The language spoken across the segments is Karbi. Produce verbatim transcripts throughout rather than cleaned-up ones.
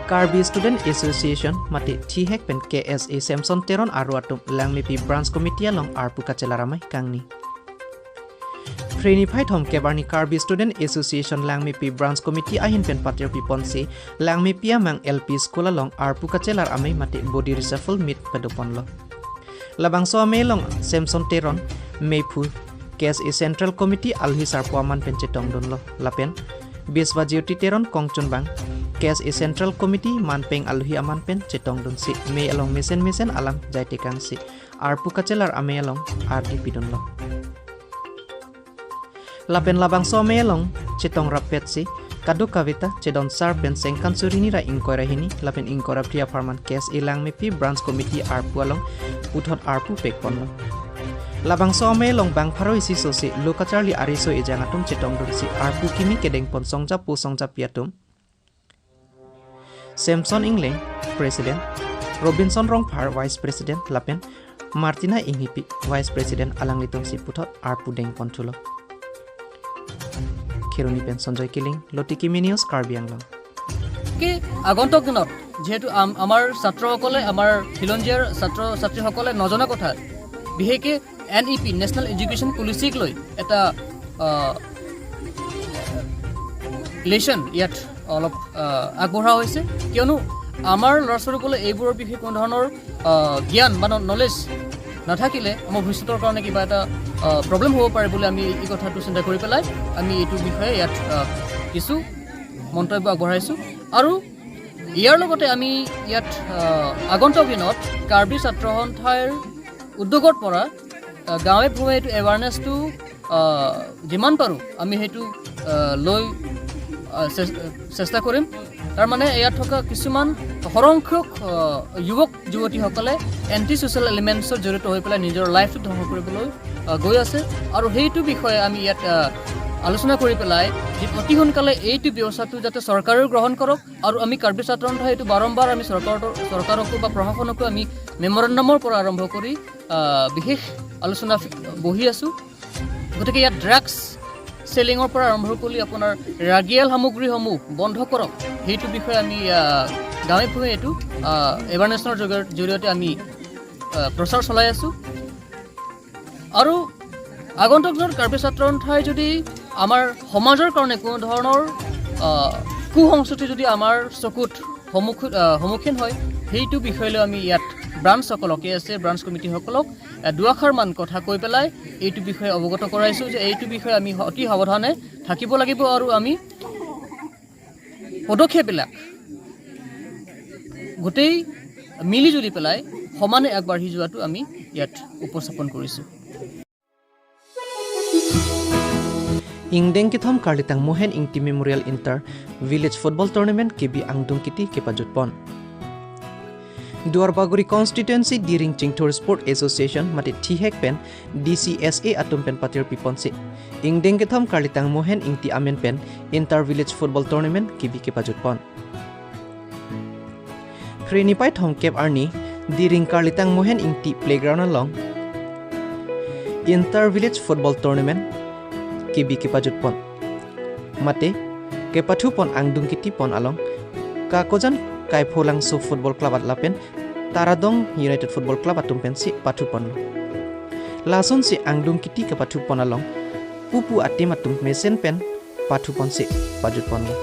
Karbi Student Association mate thihek pen K S A Samson Teron aro atum Langmepi Branch Committee along arpu kachelar amei kangni. Phre niphai thomkep arni Karbi Student Association Langmepi Branch Committee ahin pen patirpi ponsi Langmepi amang L P School along arpu kachelar amei mate body reshuffle meet padoponlo. Labangso amei along Samson Teron, meiphu, K S A Central Committee alohi sarpo aman pen chetongdunlo. Lapen Biswajyoti Teron kongchunbang, K S A Central Committee manpeng alohi aman pen chetongdunsi mei along mesen mesen alam jaitekangsi arpu kachelar amei along ardi pidunlo. Lapen labangso amei along chetong rappetsi kadokaveta chedon sar pen sengkan suri hini ra ingkoi ra hini lapen ingkoi ra phli apharman K S A Langmepi Branch Committee arpu along puthot arpu pekponlo. Labangso amei along bang pharo isi sosi lo kacharli ariso ejang atum chetongdunsi arpu kimi kedengpon songjapo songjapi atum Samson Ingleng, President, Robinson Rongphar, Vice President, lapen Martina Inghipi, Vice President alanglitumsi puthot arpu dengponthulo. Kheroni pen Sanjoy Killing, Lotiki Mini News, Karbi Anglong. কি আগন্তুক দিনত যিহেতু আম- আমাৰ ছাত্ৰসকলে, আমাৰ খিলঞ্জীয়াৰ ছাত্ৰ ছাত্ৰীসকলে নজনা কথা, বিশেষকৈ N E P, national education পলিচিক লৈ এটা লেচন ইয়াত অলপ আহ, আগবঢ়োৱা হৈছে, কিয়নো আমাৰ ল'ৰা ছোৱালীসকলে এইবোৰৰ বিষয়ে কোনো ধৰণৰ আহ, জ্ঞান বা নলেজ নাথাকিলে আমাৰ ভৱিষ্যতৰ কাৰণে কিবা এটা প্ৰব্লেম হ'ব পাৰে বুলি আমি এই কথাটো চিন্তা কৰি পেলাই আমি এইটো বিষয়ে ইয়াত আহ, কিছু মন্তব্য আগবঢ়াইছোঁ। আৰু ইয়াৰ লগতে আমি ইয়াত আহ, আগন্তুক দিনত কাৰ্বি ছাত্ৰ সন্থাৰ উদ্যোগৰ পৰা আহ, গাঁৱে ভূঞে এইটো এৱাৰনেছটো যিমান পাৰোঁ আমি সেইটো আহ, লৈ আহ, চে- চেষ্টা কৰিম। তাৰমানে ইয়াত থকা কিছুমান সৰহসংখ্যক আহ, যুৱক যুৱতীসকলে এণ্টি ছ'চিয়েল এলিমেণ্টছৰ জড়িত হৈ পেলাই নিজৰ লাইফটো ধ্বংস কৰিবলৈ আহ, গৈ আছে। আৰু সেইটো বিষয়ে আমি ইয়াত আহ, আলোচনা কৰি পেলাই যে অতি সোনকালে এইটো ব্যৱস্থাটো যাতে চৰকাৰেও গ্ৰহণ কৰক আৰু আমি কাৰ্বি ছাত্ৰ সন্থাই এইটো বাৰম্বাৰ আমি চৰকাৰৰ, চৰকাৰকো বা প্ৰশাসনকো আমি মেমৰেণ্ডামৰ পৰা আৰম্ভ কৰি আহ, বিশেষ আলোচনা বহি আছোঁ। গতিকে ইয়াত ড্ৰাগছ চেলিঙৰ পৰা আৰম্ভ কৰি আপোনাৰ ৰাগিয়াল সামগ্ৰীসমূহ বন্ধ কৰক, সেইটো বিষয়ে আমি আহ, গাঁৱে ভূঞে এইটো এৱাৰনেছৰ জৰিয়তে আমি আহ, প্ৰচাৰ চলাই আছোঁ। আৰু আগন্তুক দিনত কাৰ্বি ছাত্ৰ সন্থাই যদি আমাৰ সমাজৰ কাৰণে কোনো ধৰণৰ আহ, কুসংস্কৃতি যদি আমাৰ চকুত সন্মুখীন আহ, সন্মুখীন হয়, সেইটো বিষয় লৈ আমি ইয়াত ব্ৰাঞ্চসকলক, কে এছ এ ব্ৰাঞ্চ কমিটিসকলক আহ, দুআষাৰমান কথা কৈ পেলাই এইটো বিষয়ে অৱগত কৰাইছোঁ যে এইটো বিষয়ে আমি অতি সাৱধানে থাকিব লাগিব আৰু আমি পদক্ষেপবিলাক গোটেই মিলি জুলি পেলাই সমানে আগবাঢ়ি যোৱাটো আমি ইয়াত উপস্থাপন কৰিছোঁ। Ingdeng kethom Karlitang Mohen Ingti Memorial Inter Village Football Tournament kebi angdung kiti kepajutpon. Duarbagori Constituency Diring Chingthur Sport Association mate thihek pen D C S A atum pen patirpi ponsi ingdeng kethom Karlitang Mohen Ingti amen pen Inter Village Football Tournament kebi kepajutpon. Phre niphai thomkep arni Diring Karlitang Mohen Ingti Playground along Inter Village Football Tournament kebi kepajutpon. Mate kepathupon angdung kitipon along Kakojan Kaipholangso Football Club at lapen Taradong United Football Club atum pensi pathuponlo. Lasonsi angdung kiti kepathupon along pupu atim atum mesen pen pathuponsi pajutponlo.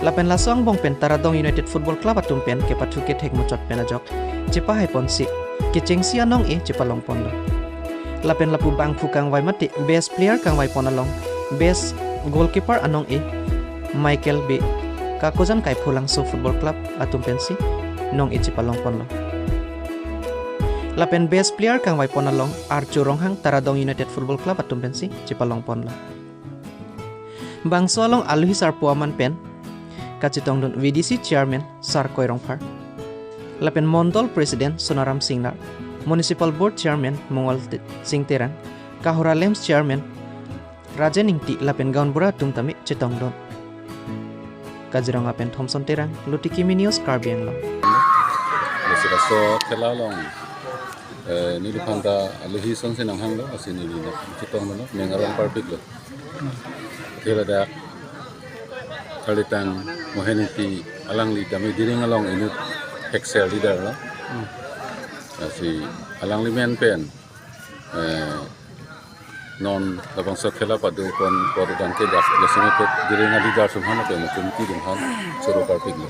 Lapen laso angbong pen Taradong United Football Club atum pen kepathu kethek muchot pen ajok chepahaiponsi kechengsi anong-e chepalongponlo. Lapen lapu bangphu kangvai mate best player kangvaipon along best goalkeeper anong-e Michael Bey, Kakojan Kaipholangso Football Club atum pensi nong-e chepalongponlo. Lapen best player kangvaipon along Archo Ronghang, Taradong United Football Club atum pensi chepalongponlo. Bangso along alohi sarpo aman pen kachetongdun V D C Chairman Sarkoi Rongphar, lapen Mondol President Sonaram Singnar, Municipal Board Chairman Mongol Te- Sing Terang, Kahora LAMPS Chairman Rajen Ingti lapen gaonbura atum tame chetongdun. Kaziranga pen Thomson Terang, Lotiki Mini News, Karbi Anglong. Lasi laso khela along, eh, neliphanta alohi asonsi nanghanglo, lasi neli nangchetonglo, neng aron parpiklo. Athema dak Karlitang Mohen Ingti Alangli tame Diring along inut hekser leader lo. Hmm. Lasi alangli men pen, eh, non labangso khela padopon pon abang ke dak lason ke Diring a leader atum aphan pen committee atum aphan choro karpiklo.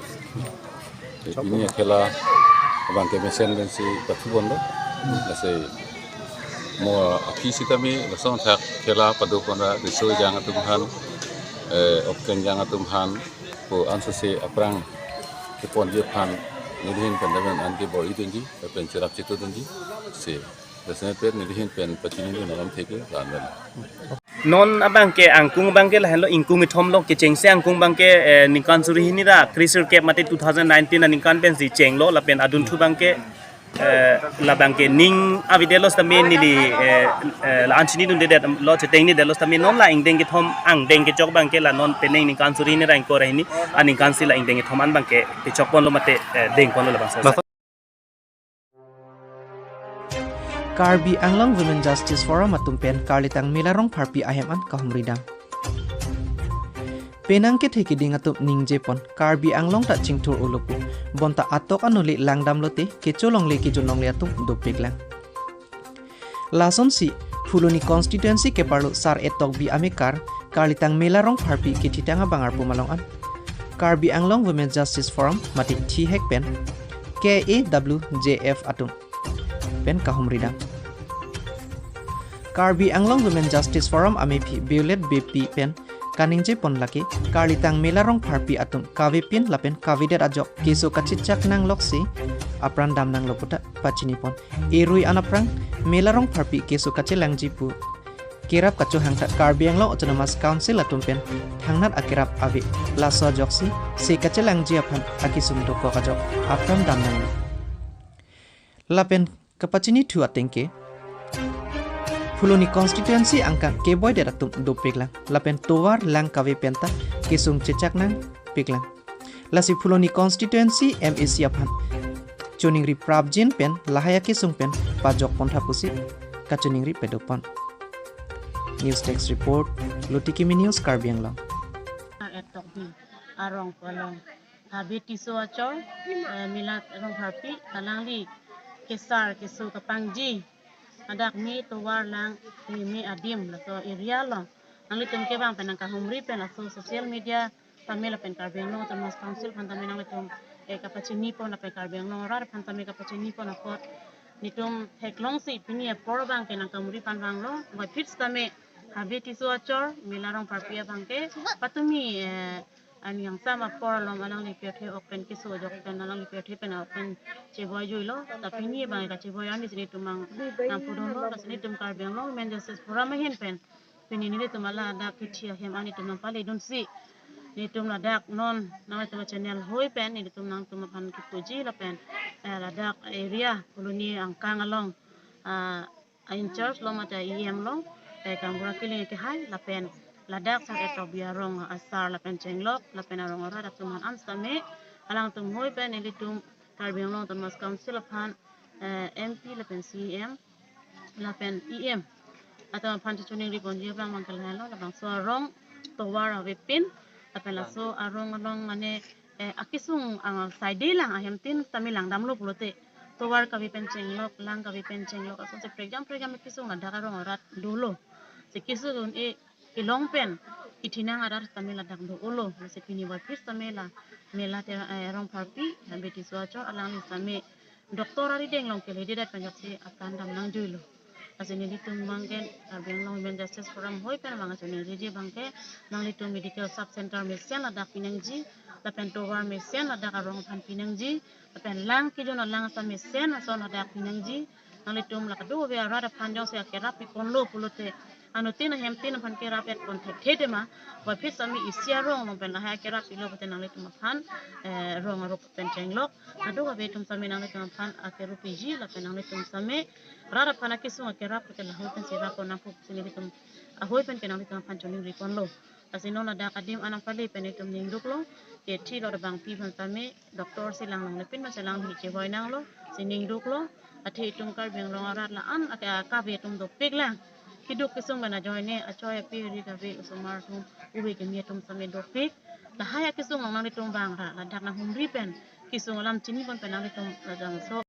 Eh, pini khela abang ke mesen pensi pathupon lo. Lasi mo aphi sitame lason thak khela padopon ra riso ejang atum aphan, eh, ok kenjang atum aphan pu ansose aphrang keponji aphan nelihin pen lapen an ke bor-idunji lapen cherap chetudunji si. Dasne pen nelihin pen pachinidun alam theke lan. Non abang ke angkung abang ke lahenlo, ingkung kethom lo, kechengsi angkung abang ke, eh, ningkan suri hini ra kre sirkep mate two thousand nineteen aningkan pensi chenglo lapen adunthu abang ke, eh, labang ke ning avedetlo sitame neli, eh, eh, la-an chinidundedetlo, chetengnidetlo sitame non la ingdeng kethom angdeng kechok abang ke la non penang ningkan suri hini ra ingkoi ra hini aningkan si la ingdeng kethom an abang ke kechokponlo mate, eh, dengponlo labangso. Karbi Anglong Women Justice Forum atum pen Karlitang Mela Rongpharpi ahem an kahumri dam. Penang kethe keding atum ningjepon Karbi Anglong ta chingthur-olo pu, bonta atok anole langdamlote kecholongle kejunlongle atum dopiklang. Lasonsi Phuloni constituency keparlo Sar-et Tokbi amekar Karlitang Mela Rongpharpi kethitang abang arpum along an Karbi Anglong Women Justice Forum mate thihek pen K A W J F atum pen kahumri dam. Karbi Anglong Women Justice Forum amephi Violet Beypi pen kaningjepon lake Karlitang Mela Rongpharpi atum kavepin lapen kavedet ajok keso kachechak nangloksi apran damnanglo puta pachinipon. Erui an aphrang Mela Rongpharpi keso kachelangji pu kerap kachohang ta Karbi Anglong Autonomous Council atum pen thangnat akerap ave, laso ajoksi se kachelangji aphan akesung dokok ajok apran damnanglo. Lapen kapachinithu ateng ke Phuloni constituency angkang keboidet atum dopiklang lapen tovar lang kave penta kesung chechak nangpiklang. Lasi Phuloni constituency M A C aphan choningri prapjin pen lahai akesung pen pajokpon tha pusi kachoningri padopon. News Desk Report, Lotiki Mini News, Karbi Anglong. Sar-et Tokbi arong pu along Habe Tisso achor, eh, Mela Rongpharpi alangli kesar keso kapangji adak me tovar lang me me adim laso area along nanglitum kevang pen nangkahumri pen laso social media tame lapen Karbi Anglong Autonomous Council aphan tame nanglitum, eh, kapachinipon lapen Karbi Anglong arat aphan tame kapachinipon apot netum theklongsi pini apor abang ke nangkahumri pan vanglo, puvoiphit sitame Habe Tisso achor Mela Rongpharpi abang ke patumi, eh, ani angsam apor along alangli pirthe ok pen keso ajok pen alangli pirthe pen ok pen cheboi juilo, ta pini abang kacheboi arni si netum mang nangpudunlo, lasi netum Karbi Anglong Women Justice Forum ahin pen pini nelitum ladak kithi ahem an netum nangpaledunsi netum ladak non nangtum channel hoi pen netum nangtum aphan kipuji lapen, eh, ladak area Phuloni angkang along, ah, in charge lo mate E M lo, eh, Kambura Killing kehai lapen ladak Sar-et Tokbi arong asar lapen chenglok lapen arong arat atum an sitame alangtum hoi pen nelitum Karbi Anglong Autonomous Council aphan, eh, M P lapen C E M lapen E M atum aphan choningri ponji abang mangkal helo labangso arong tovar avepin lapen laso arong along mane, eh, akesung ang side lang ahem tin tame langdamlo pulote tovar kave pen chenglok lang kave pen chenglok asonsi prekjam prekjam kesung ladak arong arat dolo. Si kesung un-e kelong pen kethenang arat tame ladak do-olo. Si pini puvoiphit tame la Mela te, eh, Rongpharpi Habe Tisso achor alangli tame doctor arideng along kelededet pen ajoksi apran damnangjuilo. Lasi nelitum abang ke Karbi Anglong Women Justice Forum hoi pen abang choningri abang ke nanglitum medical sub center mesen ladak pinangji lapen tovar mesen ladak arong aphan pinangji lapen lang kejun alang asam mesen ason ladak pinangji. Nanglitum la kadokave arat aphan jongsi akerap piponlo pulote anuttin ahem tin aphan kerap-etpon thekthe tema, puvoiphit sitame isi arong along pen lahai akerap pilo pulote nanglitum aphan, eh, rong arok pen chenglok kadokave atum sitame nanglitum aphan akerap piji lapen nanglitum sitame rat aphan akesung akerap pulote lahai pen sirap pon nangpo pusi nelitum ahoi pen ke nanglitum aphan choningri ponlo. Lasi non ladak adim an nangpale pen itum ningduklo, ke thilo abang pi aphan sitame doctor si lang longle pin ma si lang hi cheboi nanglo, si ningduklo. Athe itum Karbi Anglong arat la-an ake kave atum dopik lang. Keduk kesung pen ajoine achoi api ri kave osomar atum uve keme atum sitame dopik. Lahai akesung along nanglitum vang ra ladak nanghumri pen kesung alam chinipon pen nanglitum labangso